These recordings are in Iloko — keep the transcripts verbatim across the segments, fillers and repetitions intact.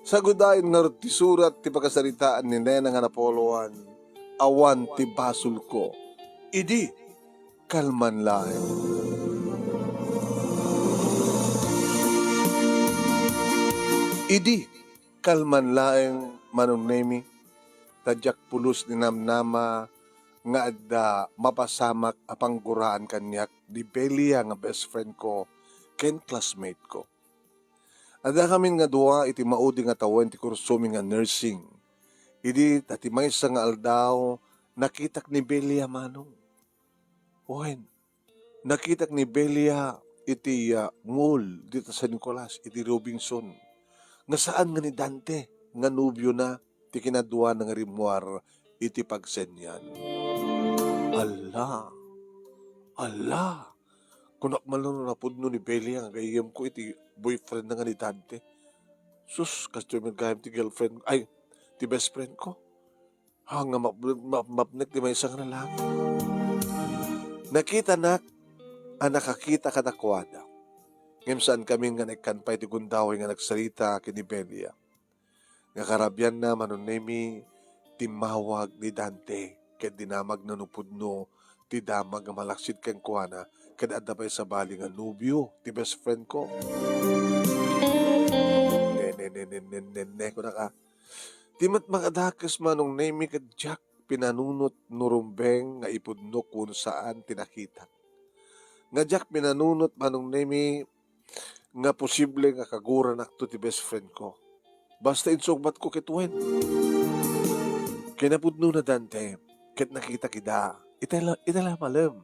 Sagudayen ngarud ti surat ti pakasaritaan ni Nena nga Napoleon, awan ti basolko. Idi, kalman laeng. Idi, kalman laeng, Manong Nemi, ta diak pulos ni namnama nga adda mapasamak a pangguraan kaniak ni Belia nga best friend ko ken classmate ko. Adda kamin nga dua iti maudi nga tawen ti kursomi nga nursing. Idi ta ti maysa nga aldaw, nakitak ni Belia, Manong. Wen, nakitak ni Belia iti, ah, mall dita San Nicolas, iti Robinson, nga saan nga ni Dante nga nobiona ti kinaduana nga rimmuar iti pagsennian. Alla! Alla! Kunak man lang no napudno ni Belia nga gayyemko iti boyfriend na nga ni Dante. Sus, kastoy met gayam ti girlfriend, ay, ti best friend ko. Ha, nga map-, map-, mapnek ti maysa nga lalaki. Nakitanak a nakakita kadakuada. Ngem saan kamin nga naikkan pay ti gundaway nga nagsarita ken ni Belia. Nga karabianna, Manong Nemi, timmawag ni Dante, ket dinamagna no pudno ti damag nga malaksid kenkuana, ket adda pay sabali nga nobio ti best friend ko. Ne, ne, ne, ne, ne, ne, ne, kunaka. Ti met makadakes, Manong Nemi, ket diak pinanunot no rumbeng nga ipudno kun saan ti nakitak. Nga diak pinanunot, Manong Nemi, nga posible nga kaguranakto ti best friend ko. Basta insungbatko ket wen. Kinapudnona, Dante, ket nakitak ida. Ita la, ita la malem.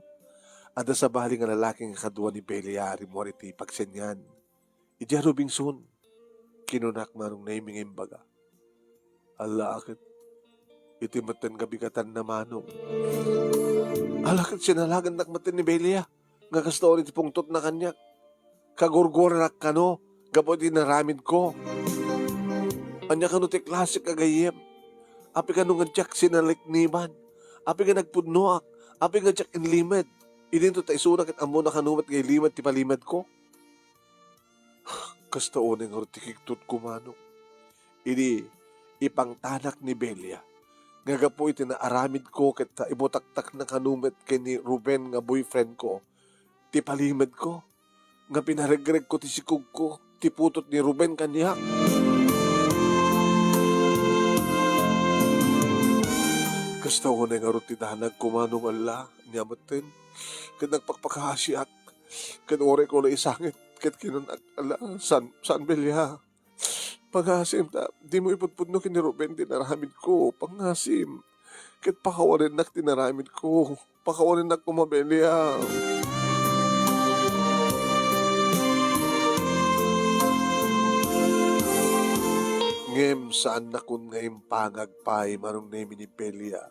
Adda sabali nga lalaki nga kadua ni Belia a rimmuar iti pagsennian. Idiay Robinson, kinunak, Manong Nemi, nga imbaga. Ala ket, iti metten nga bigatanna, Manong. Ala ket sinalagannak metten ni Belia nga kasta iti pungtotna kaniak. Kagurguranak kano gapu iti inaramidko. Ania kano ti klasek a gayyem? Apay kano nga diak sinalikniban? Apay nga nagpudnoak? Apay nga diak inlimed? Idinto ta isuna ket ammona kano met nga ilimed ti palimedko. Kasta unay ngarud ti kigtotko, Manong. Idi ipangtanak ni Belia nga gapu iti naaramidko ket ta ibutaktakna kano met ken ni Ruben nga boyfriendko ti palimedko, nga pinaregregko ti sikogko ti putot ni Ruben kaniak. Kasta unay ngarud ti danagko, Manong, ala, nia metten, ket nagpakpakaasiak. Ket uray ko la isangit, ket kinunak, ala, saan, saan, Belia? Pangasim ta, dimo ipudpudno ken ni Ruben ti inaramidko. Pangasim. Ket pakawanennak ti inaramidko. Pakawanennak koma, Belia. Ngem saannakon nga impangag pay, Manong Nemi, ni Belia.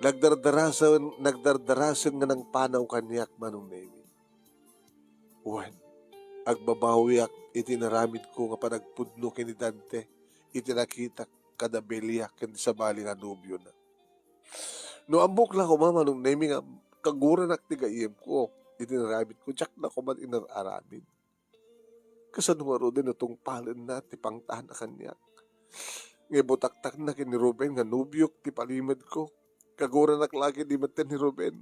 Nagdardarasen, nagdardarasen nga nangpanaw kaniak, Manong Nemi. Wen, agbabawiak iti inaramidko nga panagpudno ken ni Dante iti nakitak kada Belia ken ti sabali nga nobiona. No ammok la koma, Manong Nemi, nga kaguranak ti gayyemko iti inaramidko, diak na koma inar-aramid. Kasano ngaruden no tungpalenna ti pangtana kaniak? Nga ibutaktakna ken ni Ruben nga nobiok ti palimedko. Kaguranak la ketdi metten ni Ruben.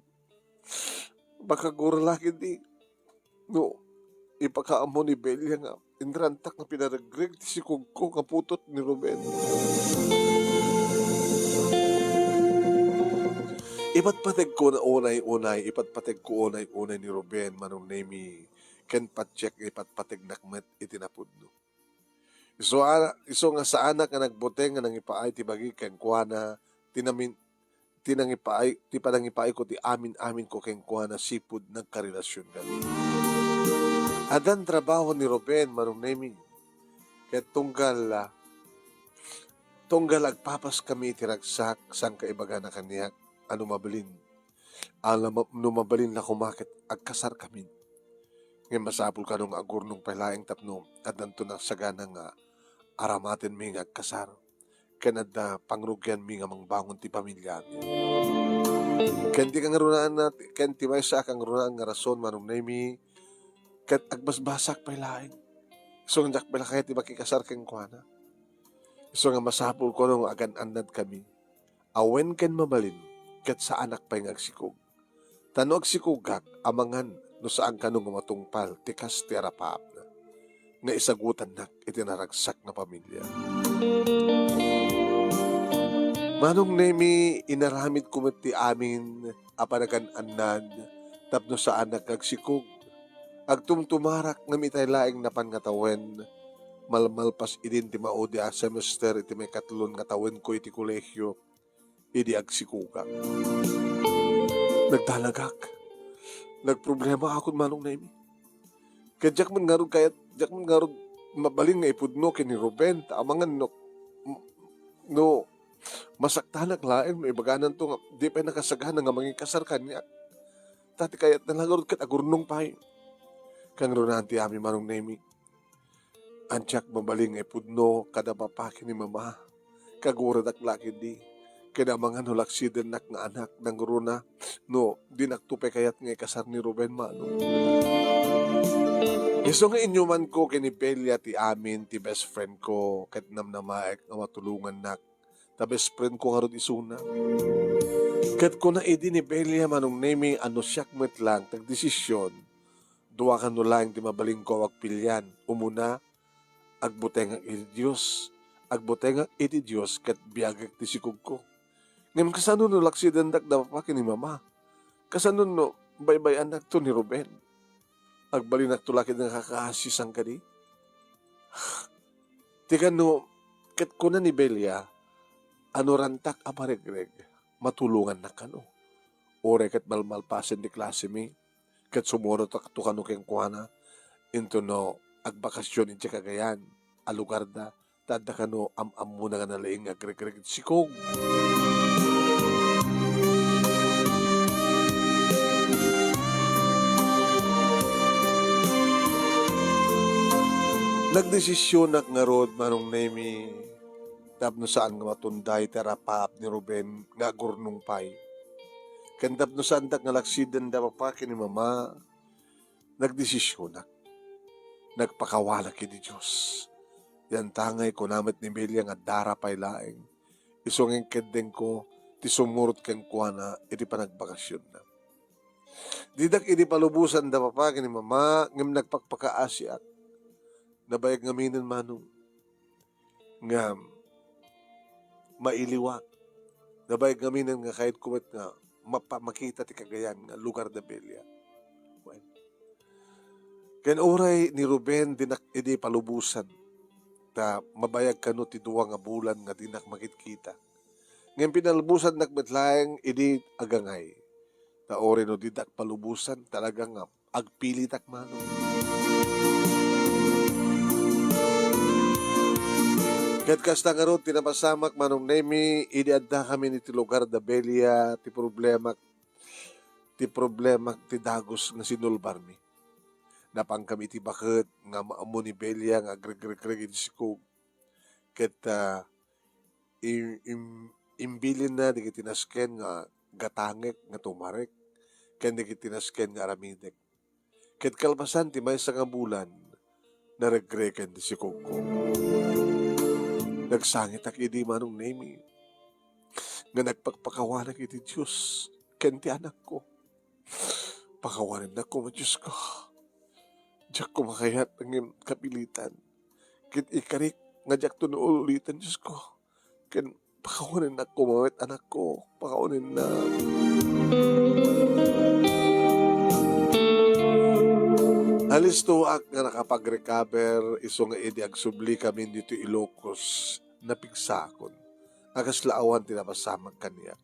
Makagura la ketdi no ipakaammo ni Belia nga inrantak nga pinaregreg ti sikogko nga putot ni Ruben. Ipatpategko na unay-unay, ipatpategko unay-unay ni Ruben, Manong Nemi, ken patiek nga ipatpategnak met iti napudno. Isu a, isu nga saanak nga nagbuteng nga nangipaay ti bagi kenkuana, ti namin-, ti nangipaay, ti panangipaayko ti amin-aminko kenkuana sipud nagkarelasion kami. Addan trabaho ni Ruben, Manong Nemi. Ket tunggal, ah, tunggal agpapas kami iti ragsak, saan ka ibagana kaniak a no mabalin, a no ma-, no mabalin la koma ket agkasar kami. Ngem masapul kano nga agurnong pay laeng tapno addanto nasagana nga aramatenmi nga agkasar, ken adda pangrugianmi nga mangbangon ti pamiliami. Ken ti kangrunaan, ken ti maysa a kangrunaan nga rason, Manong Nemi, ket agbasbasak pay laeng. Isu nga diak pay la kayat ti makikasar kenkuana. Isu nga masapul kuno nga agan-annadkami. Awan ken mabalin, ket saanak pay nga agsikog. Ta no agsikogak, amangan no saan kano nga matungpal ti kas ti arapaapna nga isagutannak iti naragsak nga pamilia. Manong Nemi, inaramidko met ti amin a panagan-annad tapno saanak nga agsikog. Agtumtumarak ngem itay laeng napan nga tawen, malmalpas idin ti maudi a semester iti maikatlon nga tawenko iti kolehio, idi agsikogak. Nagdalagak. Nagproblemaakon, Manong Nemi. Ket diak met ngarud kayat, diak met ngarud mabalin nga ipudno ken ni Ruben, ta amangan no, no masaktanak laeng no ibagananto nga di pay nakasagana nga mangikasar kaniak. Ta ti kayatna la ngarud ket agurnong pay. Kangrunaan ti amin, Manong Nemi. Diak mabalin nga ipudno kada papa ken ni mama. Kaguradak la ketdi. Ken amangan no laksidennak nga anak nangruna no dinakto pay kayat nga ikasar ni Ruben, Manong. Isu nga inyumanko ken ni Belia ti amin ti best friend ko ket namnamaek nga matulongannak ta best friend ko ngarud isuna. Ket kuna idi ni Belia, Manong Nemi, a no siak met laeng ti agdesisyon, dua kano laeng ti mabalinko a pagpilian. Umuna, agbutengak iti Dios. Agbutengak iti Dios ket biagek ti sikogko. Ngem kasano no laksidendak da papa ken ni mama? Kasano no baybay-annakto ni Ruben? Agbalinakto la ket nga kakaasisan kadi? Ti kano, ket kuna ni Belia, a no rantak a maregreg, matulongannak kano. Uray ket malmalpasen ti klasemi, ket sumurotakto kano kenkuana, intono agbakasyon idiay Cagayan a lugarda, ta adda kano am-ammona nga nalaing nga agregreg iti sikog. Nagdesisionak ngarud, Manong Nemi, tapno saan nga matunday ti arapaap ni Ruben nga agurnong pay. Ken tapno saandak nga laksiden da papa ken ni mama, nagdesisionak. Nagpakawanak iti Dios. Yantangay kuna met ni Belia nga addara pay laeng. Isu nga inkeddengko ti sumurot kenkuana iti panagbakasionna. Didak idi palubosan da papa ken ni mama, ngem nagpakpakaasiak. Nabayag ngaminen, Manong, nga mailiwak. Nabayag ngaminen nga kayatko met nga mapa-, makita ti Cagayan nga lugar da Belia. Wen. Ken uray ni Ruben dinak idi palubosan, ta mabayag kano ti dua nga bulan nga dinak makitkita. Ngem pinalubosannak met laeng idi agangay. Ta uray no didak palubosan, talaga nga agpilitak, Manong. Ket kasta ngarud ti napasamak, Manong Nemi, idi addakami iti lugar da Belia, ti problemak, ti problemak ti dagus nga sinulbarmi. Napankami iti baket nga maammo ni Belia nga agregregreg iti sikog. Ket, ah, im-, im-, imbilinna dagiti nasken nga gatangek nga tumarek, ken dagiti nasken nga aramidek. Ket kalpasan ti maysa nga bulan, naregreken ti sikogko. Nagsangitak idi, Manong Nemi, nga nagpakpakawanak iti Dios ken ti anakko. Pakawanennak koma, Diosko. Diakko makayat ngem kapilitan. Ket ikarik nga diakto naululiten, Diosko. Ken pakawanennak koma met, anakko. Pakawanennak. Alistoak nga nakapag-recover isu nga idi agsubli kami ditoy Ilocos, napigsakon a kasla awan ti napasamak kaniak.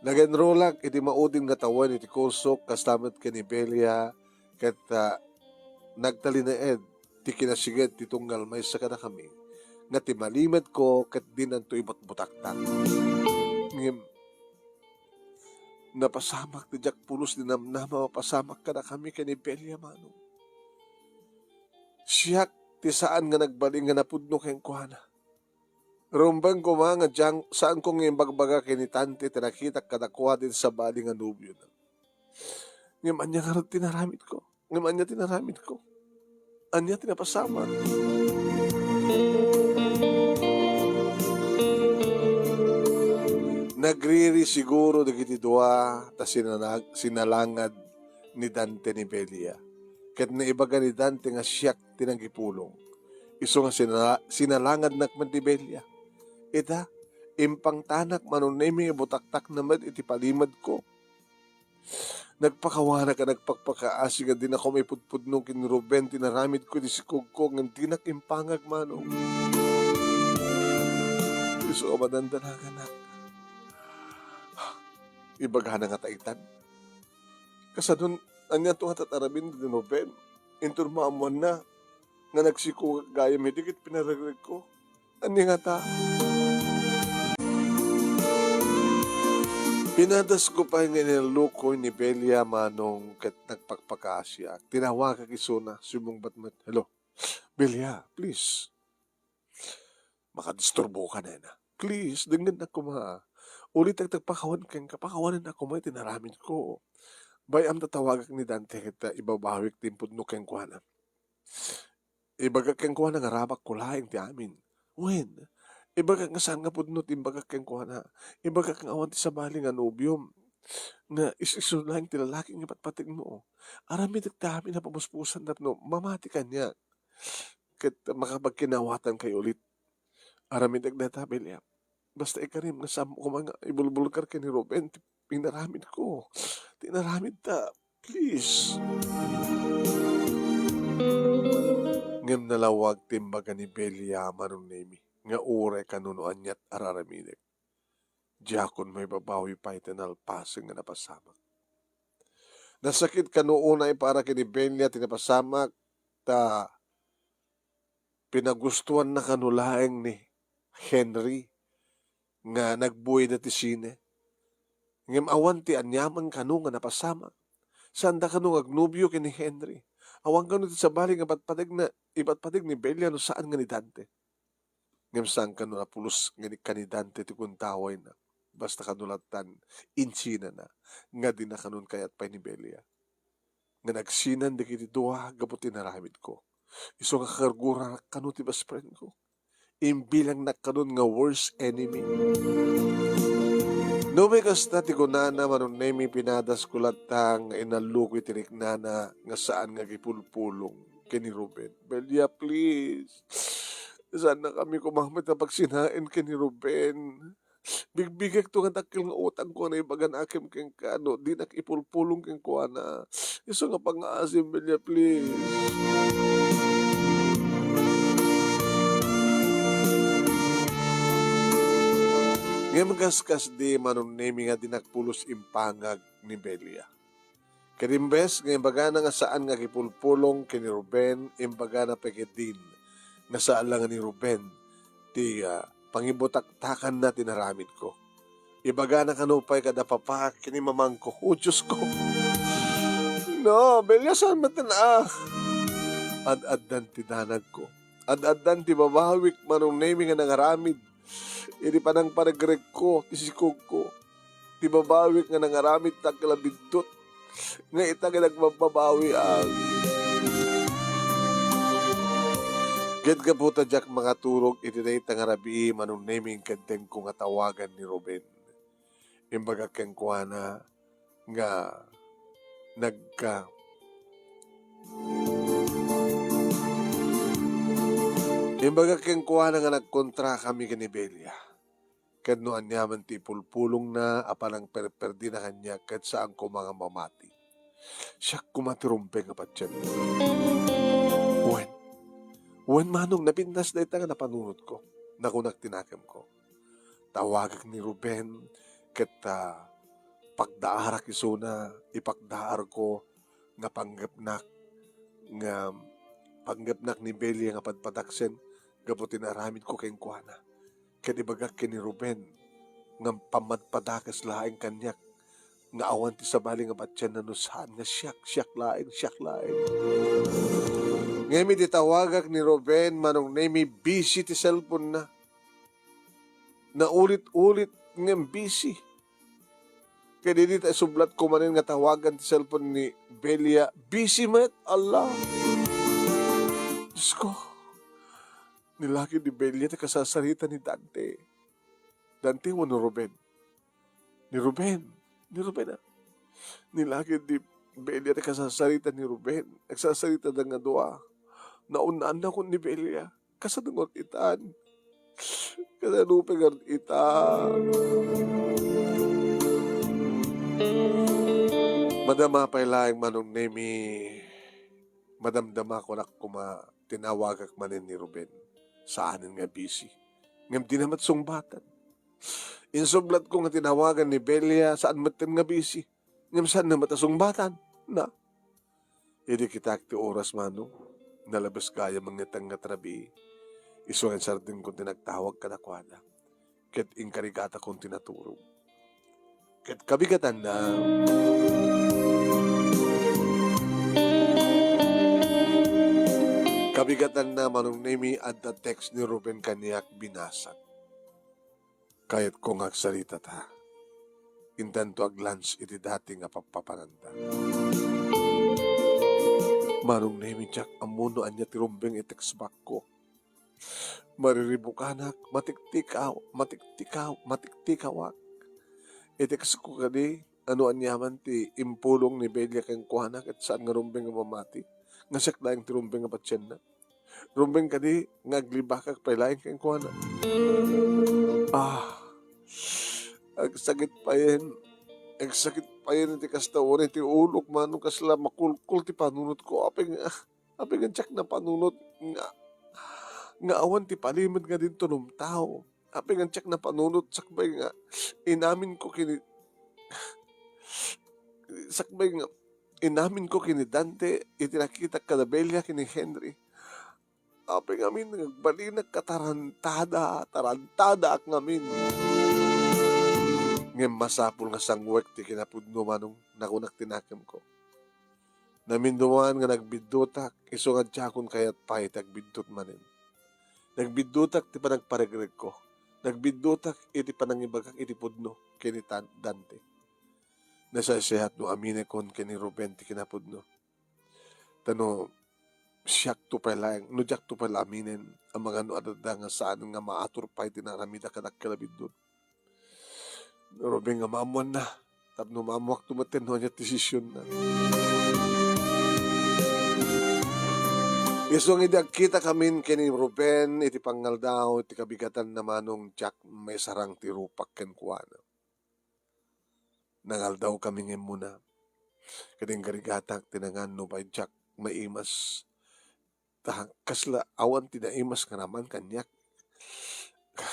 Nag-enrollak iti maudin nga tawen iti kursok, kasta met ken ni Belia, ket, ah, nagtalinaed ti kinasinged ti tunggal maysa kadakami, nga timalimetko ket dinanto ibutbutaktak. Ngem, napasamak ti diak pulos dinamnama a mapasamak kadakami ken ni Belia, Manong. Siak ti saan nga nagbalin nga napudno kenkuana. Rumbeng koma nga diak, saanko nga imbagbaga ken ni Tante ti nakitak kadakuada iti sabali nga nobiona. Ngem ania ngarud ti naramidko? Ngem ania ti naramidko? Ania ti napasamak? Nagriri siguro dagiti dua ta sinanag-, sinalangad ni Dante ni Belia. Ket naibaga ni Dante nga siak ti nagipulong. Isu nga sinala-, sinalangadnak met ni Belia. Ita, impangtanak manunemi nga butaktakna met iti palimadko. Nagpakawanak a nagpakpakaasi nga dinako maipudpudno ken ni Ruben ti inaramidko iti sikogko ngem dinak impangag manong. Isu a madandanaganak. Ibagana nga taitan. Kasadon, ania to nga tataramidna ni Ruben? Inton maammoanna nga nagsikogak gayam idi ket pinaragregko. Ania ngata? Pinadasko pay nga inallukoy ni Belia manong ket nagpakpakaasiak. Tinawagak isuna, simmungbat met, "Hello, Belia, please. Makadisturboka, nena. Please, dengngennak koma. Ulitek ti agpakawan kenka, pakawanennak koma iti inaramidko. Bay-am ta tawagak ni Dante ket ibabawik ti impudno kenkuana." Ibagak kenkuana nga arabakko laeng ti amin. Wen, ibagak nga saan nga pudno ti imbagak kenkuana. Ibagak nga awan ti sabali nga nobiom, nga is-isu laeng ti lalaki nga patpategmo. Aramidek ti amin a pamuspusan tapno mamati kaniak. Ket makapagkinawatankayo ulit. Aramidek dayta, Belia. Basta ikarim nga saanmo koma nga ibulbulkar ken ni Ruben ti inaramidko. Ti inaramidta, please. Ngem nalawag ti imbaga ni Belia manunemi nga uray kano no aniat a raramidek. Diakon maibabawi pay ti nalpasen nga napasamak. Nasakit kano unay para ken ni Belia ti napasamak, ta pinagustuanna kano laeng ni Henry nga nagbuida ti sine. Ngem awan ti aniaman kano nga napasamak. Saanda kano nga agnobio ken ni Henry. Awan kano ti sabali nga patpategna, ipatpateg ni Belia no saan nga ni Dante. Ngem saan kano napulos nga ni, ken ni Dante ti kuntawayna. Basta kano lattan, insinana nga dina kanon kayat pay ni Belia. Nga nagsinan dagiti dua gapu ti inaramidko. Isu nga kakargoranak kano ti best friend ko. Imbilangnak kanon nga worst enemy. No, may kasta ti kunana, manunemi pinadasko latta nga inallukoy ti riknana nga saan nga agipulpulong ken ni Ruben. Belia, please. Saannakami koma met a pagsinaen ken ni Ruben. Bigbigekto nga dakkel nga utangko nga naibaganakem kenka no dinak ipulpulong kenkuana. Isu nga pangngaasim, Belia, please. Ngem kaskasdi, manunemi nga dinak pulos impangag ni Belia. Ket imbes nga imbagana nga saan nga agipulpulong ken ni Ruben, imbagana pay ketdin nga saan la nga ni Ruben ti, ah, pangibutaktakanna ti inaramidko. Ibagana kano pay kada papa ken ni mamangko. O, Diosko! No, Belia, saan met a. Ad-addan ti danagko. Ad-addan ti babawik, manunemi nga nangaramid iti panangparegregko, ti sikogko, ti babawik nga nangaramid dakkel a biddut, nga ita nga nagbabbabawiak. Ket gapu ta diak makaturog iti dayta nga rabii, manunemi nga intengko nga tawagan ni Ruben. Imbagak kenkuana nga nagka-, imbagak kenkuana nga nagkontrakami ken ni Belia. Ket no aniaman ti ipulpulongna a panangperperdina kaniak, ket saan koma nga mamati. Siak koma ti rumbeng a patien. Wen, wen, manong, napintas dayta nga napanunotko, nakunak ti nakemko. Tawagak ni Ruben ket, ah, pagdaarak isuna, ipagdaarko nga panggepnak, nga panggepnak ni Belia nga padpadaksen gapu ti naaramidko kenkuana. Ket ibagak ken ni Ruben nga pammadpadakes laeng kaniak nga awan ti sabali nga patienna no saan nga siak, siak laeng, siak laeng. Ngem idi tawagak ni Ruben, manunemi busy ti cellphone-na. Naulit-ulit ngem busy. Ket idi ta isublatko manen nga tawagan ti cellphone ni Belia, busy met. Allah! Diosko, ni laki ni Belia ti kasarsarita ni Dante. Dante wenno Ruben? Ni Ruben. Ni Ruben, ah. Nilagid ni Belia ti kasarsarita ni Ruben. Nagsarsarita da nga dua. Naunnaannakon ni Belia. Kasano ngarud itan? Kasano pay ngarud itan? Madama pay laeng, Manong Nemi. Madamdama ko nak kuma tinawagak manen ni Ruben. Saanen nga busy. Ngem dina met sungbatan. Insublatko nga tinawagan ni Belia, saan metten nga busy. Ngem saan na met a sungbatan. Na. Idi kitak ti oras, Manong, nalabes gayam nga ngetengnget rabii. Isu nga insardengko ti nagtawag kadakuada. Ket inkarigatakon ti naturog. Ket kabigatanna, kabigatanna, Manong Nemi, adda text ni Ruben kaniak, binasag. Kayatko nga agsaritata. Intanto ag-lunch iti dati nga pappapananda. Manong Nemi, diak ammo no ania ti rumbeng iti text back ko. Mariribukanak, matiktikaw, matiktikaw, matiktikawak. I-text ko kadi, ano aniaman ti impulong ni Belia kenkuana, ket saan nga rumbeng nga mamati, nga siak laeng ti rumbeng nga patienna. Rumbeng kadi nga aglibakak pay laeng kenkuana. Ah, agsakit payen. Agsakit payen iti kasta, wen iti ulok, Manong, kasla makulkol ti panunotko. Apay nga, apay nga diak napanunot nga, nga awan ti palimed nga dinto lumtao. Apay nga diak napanunot sakbay nga inaminko ken ni, sakbay nga inaminko ken ni Dante iti nakitak kada Belia ken ni Henry. Apay ngamin nga agbalinak a tarantada, tarantadaak ngamin. Ngem masapul nga sanguek ti kinapudno, Manong, nakunak ti nakemko. Naminduan nga nagbiddutak, isu nga diakon kayat pay ti agbiddut manen. Nagbiddutak ti panagparegregko. Nagbiddutak iti panangibagak iti pudno ken ni Tan-, Dante. Nasaysayat no aminekon ken ni Ruben ti kinapudno. Ta no siakto pay laeng, no diakto pay la aminen, amangan no adda nga saan nga maatur pay ti naramida kadakkel a biddut. Ruben nga maammoanna, tapno maammoakto metten no ania ti desisionna. Isu nga idi agkitakamin ken ni Ruben iti pangngaldaw, iti kabigatanna, Manong, diak maisarang ti rupak kenkuana. Nangaldawkami nga immuna. Ket inkarigatak ti nangan no pay diak maimas. Ta kasla awan ti naimas nga naman kaniak.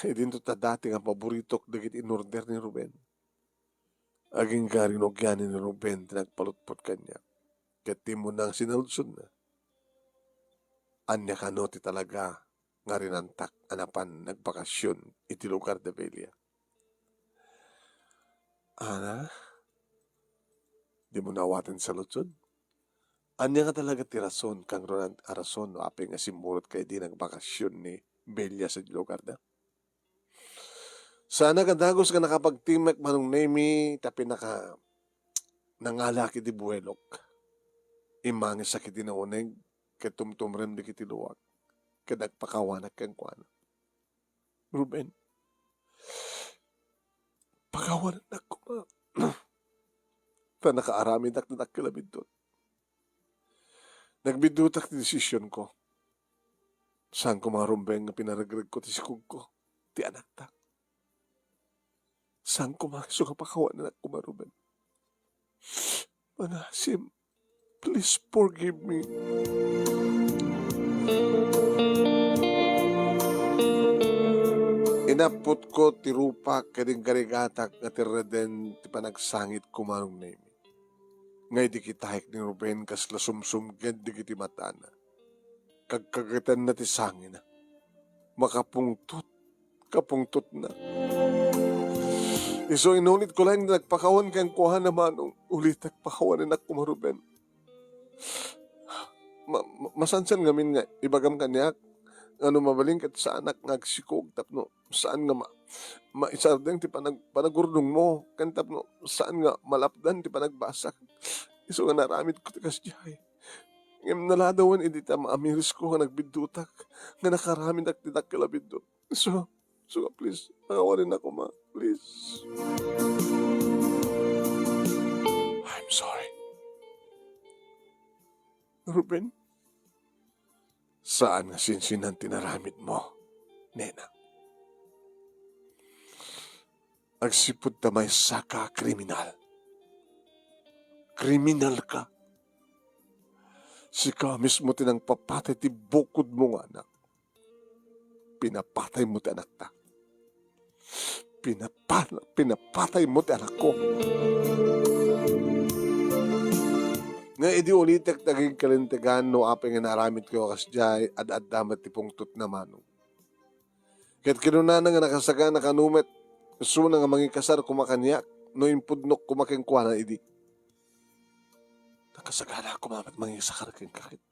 Idinto ta dati nga paboritok dagiti in-order ni Ruben. Agingga rinugyanen ni Ruben ti nagpalutpot kaniak. Ket ti immuna nga sinaludsodna, ania kano ti talaga nga rinantak a napan nagbakasyon iti lugar da Belia? Ana, dimo naawaten saludsod? Ania nga talaga ti rason, kangrunan a rason no apay nga simmurotka idi nagbakasyon ni Belia sa lugarda? Saanak a dagus nga nakapagtimek, Manong Nemi, ta pinaka nangalak iti buelok. Immangisak iti nauneg, ket tumtumrem dagiti luak, ket nagpakawanak kenkuana. Ruben, pakawanennak koma. Ta nakaaramidak ti dakkel a biddut. Nagbiddutak ti desisionko. Saan koma, Ruben, nga pinaregregko ti sikogko, ti anakta. Saan koma isu nga pakawanennak koma, Ruben. Manasim, please forgive me. Inappotko ti rupak ket inkarigatak nga tirreden ti panagsangitko, Manong Nemi. Nga idi kitaek ni Ruben, kasla sumsumged dagiti matana. Kagkagetanna ti sangina. Makapungtot, kapungtotna. Isu inunitko laeng ti nagpakawan kenkuana, Manong. Ulitek, pakawanennak koma, Ruben. Ma-, ma-, masansan ngamin nga ibagam kaniak nga no mabalin ket saanak nga agsikog tapno saan nga ma-, maisardeng ti panag-, panagurdongmo, ken tapno saan nga malapdan ti panagbasak. Isu nga naramidko ti kasdiay. Ngem naladawen idi ta maamirisko nga nagbiddutak, nga nakaramidak ti dakkel a biddut. So, so nga, please, pakawanennak koma. Please. I'm sorry. Ruben, saan nga sinsinan ti naramidmo, nena. Agsipud ta maysa ka kriminal. Kriminal ka. Sika mismo ti nangpapatay ti bukodmo nga anak. Pinapataymo ti anakta. Pinapa-, pinapataymo ti anakko. Nga idi ulitek ti agingkalintegan no apay nga naaramidko a kasdiay, ad-adda met ti pungtotna, Manong. Ket kinunana nga nakasagana kano met isuna nga mangikasar koma kaniak no impudnok koma kenkuana idi. Nakasagana koma met mangikasar kenka ket.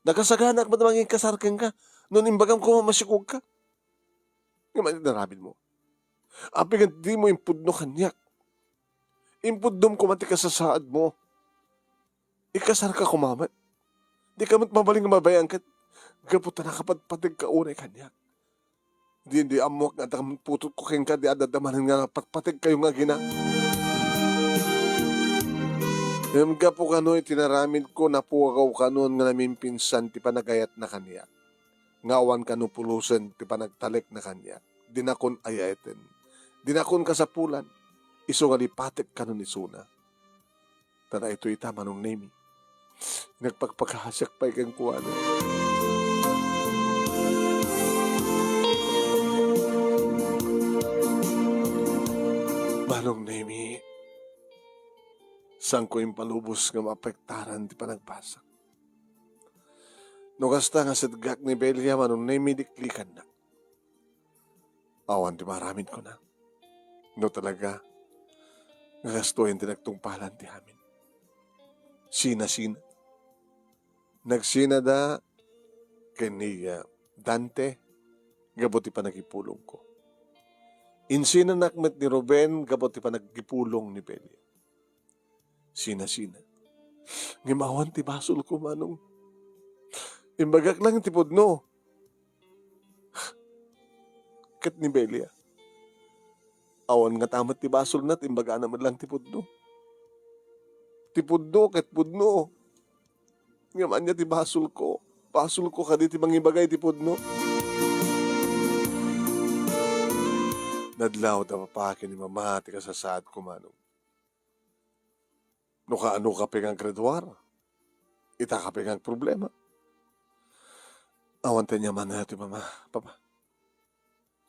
Nakasagana met mangikasar kenka no imbagam koma masikog ka. Ngem ania ti naramidmo? Apay nga dimo impudno kaniak? Impudnom koma ti kasasaadmo. Ikasarka koma met. Dika met mabalin nga mabay-an ket gapu ta nakapatpategka unay kaniak. Di, di ammoak nga adda putotko kenka, di adda manen nga napatpategkayo nga agina. Ngem gapu kano iti naramidko, napukaw kanon nga namimpinsan ti panagayatna kaniak. Nga awan kano pulosen ti panagtalekna kaniak. Dinakon ay-ayaten. Dinakon kasapulan. Isu nga lipatek kanon isuna. Ta daytoy ita, Manong Nemy. Nagpakpakasiak pay kenkuana. Manong Nemy, saanko impalubos nga maapektaran ti panagbasak. No kasta nga sitgak ni Belia, Manong Nemy, diklikannak. Awan ti maaramidko na. No talaga, nga kastoyen ti nagtungpalan ti amin. Sina-sina. Nagsinada ken ni, ah, Dante gapu ti panagipulongko. Insinanak met ni Ruben gapu ti panagipulong ni Belia. Sina-sina. Ngem awan ti basolko, Manong. Imbagak lang ti pudno. Ket ni Belia, awan ngata met ti basolna, imbagana met lang ti pudno. Ti pudno ket pudno. Ngem ania ti basolko? Basolko kadi ti mangibaga iti pudno? Nadlawda, Papa, ken ni Mama ti kasasaadko, Manong. No kaano ka pay nga aggraduar, ita ka pay nga agproblema. Awan ti ania man ti Mama, Papa.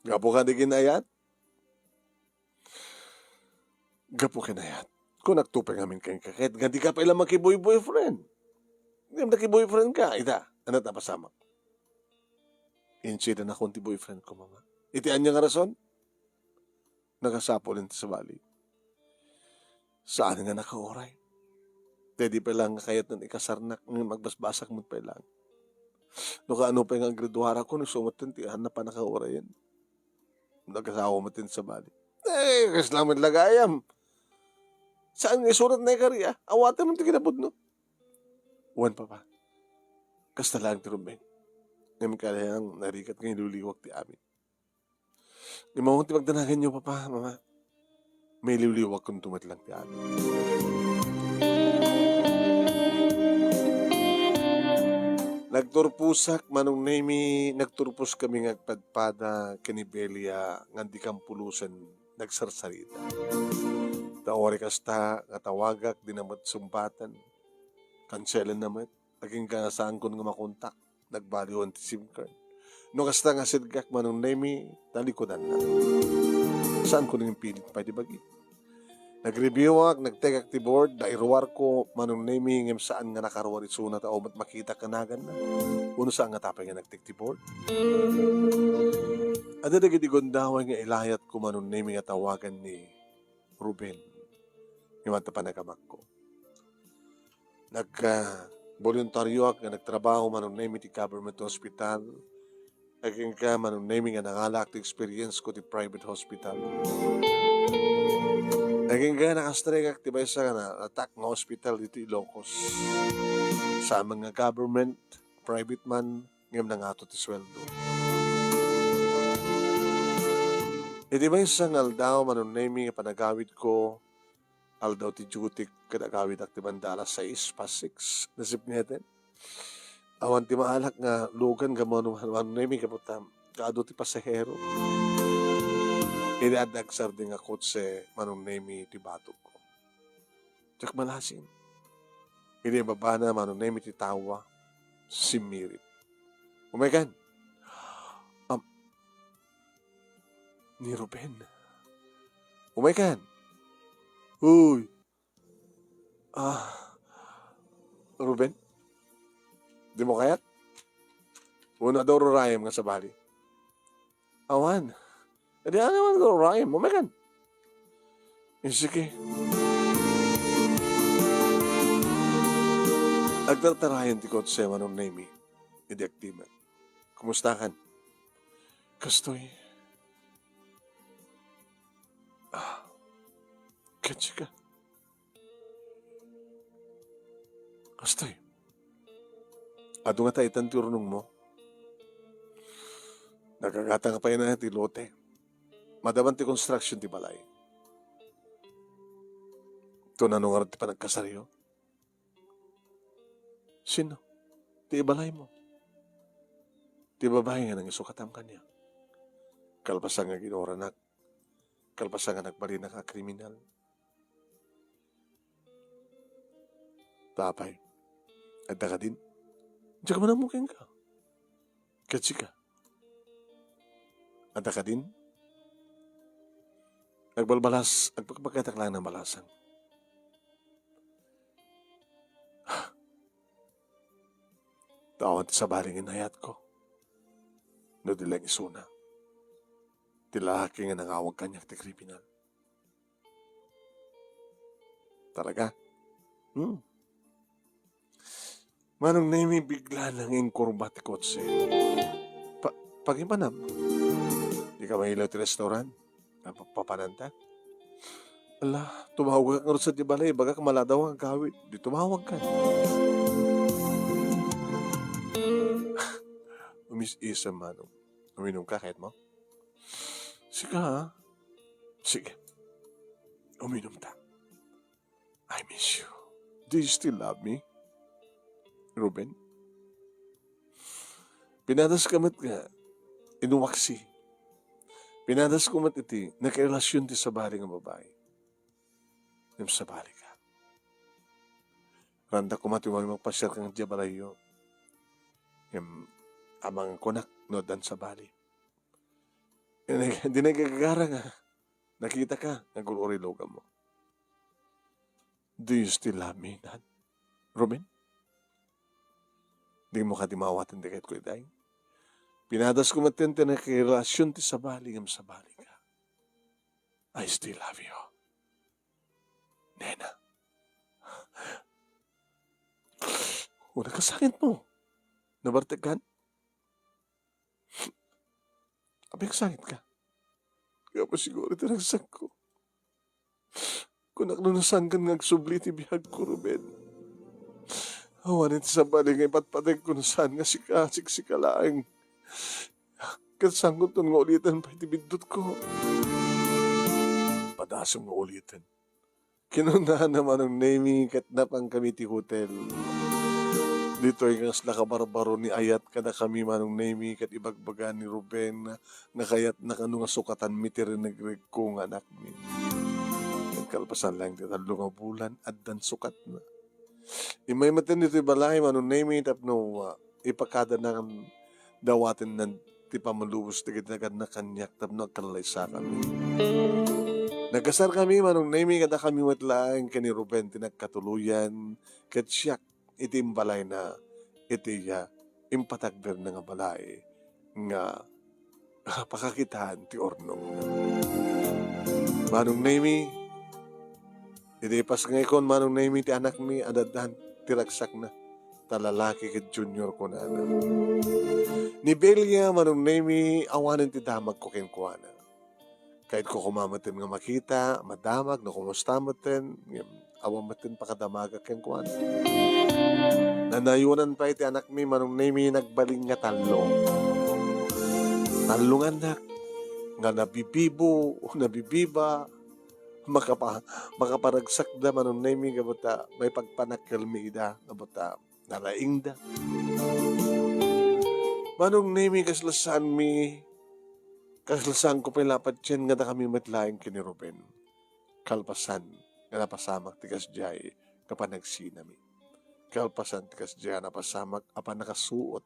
Gapu kadi ken ayat? Gapu ken ayat. Kunak to pay ngamin kenka ket nga dika pay la makiboy-boyfriend. Ngem nakiboyfriend ka, ita, ania ti napasamak? Insidanakon ti boyfriend ko, Mama. Iti ania nga rason? Nakasapul iti sabali. Saan nga nakauray. Ti di pay lang nga kayatna ikasarnak, ngem agbasbasak met pay lang. No kaano pay nga aggraduarakon, isu met ti haan a pannakaurayen. Nagasawa met ti sabali. Eh, kasla met la gayam. Saan nga isurat na ikari, ah? Awaten mo ti kinapudno. Wen, Papa. Kasta laeng ti Ruben. Ngem kayatna narigat nga iliwliwak ti amin. Ngem awan ti pagdanaganyo, Papa, Mama. Mailiwliwakon to met lang ti amin. Nagturposak, Manong Nemy, nagturpos kami nga agpadpada ken ni Belia nga di kampulosen nagsarsarita. Ta uray kasta nga tawagak, dina met sungbaten. Kanselenna met. Agingga nga saanko nga makontak. Nagbaliwan ti SIM card. No kasta nga sitgak, Manong Nemy, talikudanna. Saanko nga impilit pay ti bagi. Nagreviewak, nagtekak ti board, nairuarko, Manong Nemy, ngem saan nga nakaruar isuna ta awan met makitak nga naganna. Wenno saan nga tapay nga nagtek ti board. Adda dagiti gundaway nga ilayatko, Manong Nemy, nga tawagan ni Ruben. Ngem adda panagamakko. Nag, ah, boluntaryoak nga nagtrabaho, Manong Nemy, iti government hospital. Agingga, Manong Nemy, nga nangalaak ti experience ko ti private hospital. Agingga, nakastrikak ti maysa nga na-, natak nga hospital dito Ilocos. Sa amin nga government, private man, ngem nangato ti sueldo. Iti maysa nga aldaw, Manong Nemy, nga panagawidko, aldaw ti duty ket agawidak ti banda alas sais, past six, nasipngetan. Awan ti maalak nga lugan nga Manong, Manong Nemy, gapu ta kaadu ti pasahero. Idi adda agsardeng a kotse, Manong Nemy, ti batogko. Diak malasin. Idi babana, Manong Nemy, ti tawa, simmirit. Umaykan. Am, ni Ruben. Umaykan. Uy. Ah, Ruben? Dimo kayat? Wenno adda ururayem nga sabali? Awan. Adi, ania man nga ururayem? Umaykan. Eh, sige. Agtartarayan ti kotse, Manong Nemy. Idi agtimek. Kumustakan? Kastoy. Ah, ket sika? Kastoy. Adu ngata itan ti urnongmo? Nagagatang pay na ti lote. Madaman ti construction ti balay. Tonano ngarud ti panagkasaryo? Sino? Ti ibalaymo. Ti babai nga nangisukatam kaniak. Kalpasan nga ginuranak. Kalpasan nga nagbalinak a kriminal. Apay, adda kadin? Diak man ammo kenka. Ket sika? Adda kadin? Agbalbalas, agpakpakatak laeng nabalasan. Awan ti sabali nga inayatko. No di laeng isuna. Ti lalaki nga nangawag kaniak ti kriminal. Talaga? Hmm. Manong Nemy, bigla nang inkurba ti kotse. Pa-, pagimanam. Dika mailaw ti restaurant? Napagpapananta? Ala, tumawagak ngarud sadiay balay, ibagak maladaw nga agawid. Di tumawag ka. Umis-isem, Manong. Uminom ka, kayatmo? Sika, ha? Sige. Uminom ta. I miss you. Do you still love me, Ruben? Pinadaska met nga inumaksi. Pinadasko met iti nakarelasyon ti sabali nga babai. Ngem sabali ka. Randa koma ti umay magpasiar ka nga diay balayyo. Ngem amangan kunak no addan sabali. Di nagagagara nga nakita ka nga gur-uri lugammo. Do you still love me, Dad? Ruben? Dimo kadi maawaten ti kayatko idiay? Pinadasko met ti nakarelasyon ti sabali ngem sabali ka. I still love you. Nena. O, nakasakit mo. Nabartek kan? Apay, nagsangit ka? Kaya pa siguro iti ragsakko. Kunak no nasangan nga agsubli ti biagko, Ruben. Awan iti sabali nga ipatpateg ko no saan nga sika, siksika laeng. Ket sangkuton nga uliten pay ti biddutko. Padasem nga uliten. Kinunana Manong Nemy ket napankami ti hotel. Ditoy nga kasla kabarbaro ni ayat kadakami Manong Nemy ket ibagbaga ni Ruben nga kayatna kano nga sukatanmi ti rinegregko nga anakmi. Ket kalpasan laeng ti tallo nga bulan, addan sukatna. Immay metten ditoy balay Manong Nemy tapno, ah, ipakadana ngem dawatenna ti pammalubos dagiti naganna kaniak tapno agkallalaysakami. Nagkasarkami, Manong Nemy, kadakami met laeng ken ni Ruben ti nagkatuloyan, ket siak iti imbalayna iti, ah, impatagderna nga balay nga pakakitaan ti urnongna. Manong Nemy, idi ipasngayko, Manong Nemy, ti anakmi, addan ti ragsakna. Ta lalaki ket junior, kunana. Ni Belia, Manong Nemy, awanen ti damagko kenkuana. Kayatko koma metten nga makita, madamag, no kumusta metten, ngem awan metten pakadamagak kenkuana. Nanayonan pay ti anakmi, Manong Nemy, nagbalin nga tallo. Tallo nga annak. nga nabibibo, nabibiba, makapa-, makaparagsakda, Manong Nemy, gapu ta maipagpanakkelmi ida, gapu ta nalaingda. Manong Nemy, kasla saanmi, kasla saanko pay la patien nga dakami met laeng ken ni Ruben. Kalpasan nga napasamak ti kasdiay nga panagsinami. Kalpasan ti kasdiay a napasamak a pannakasuot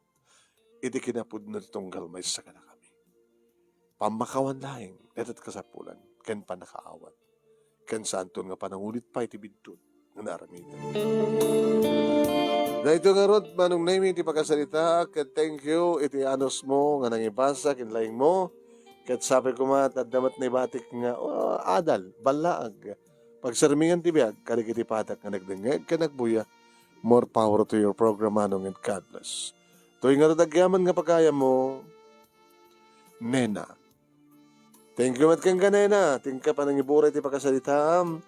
iti kinapudno ti tunggal maysa kadakami. Pammakawan laeng, dayta ti kasapulan, ken pannakaawat. Ken saanton nga panangulit pay ti biddut nga naaramiden. Daytoy ngarud, Manong Nemy, ti pakasaritaak, ket thank you iti anusmo nga nangibasa ken laingmo. Ket sapay koma, ta adda met naibatik nga, oh, adal, ballaag. Pagsarmingan ti biag, kadagiti padak nga nagdengngeg ken agbuya. More power to your program, Manong, and God bless. Toy ngarud agyaman nga pagayammo, Nena. Thank you met kenka, Nena. Ti inka panangiburay ti pakasaritaam.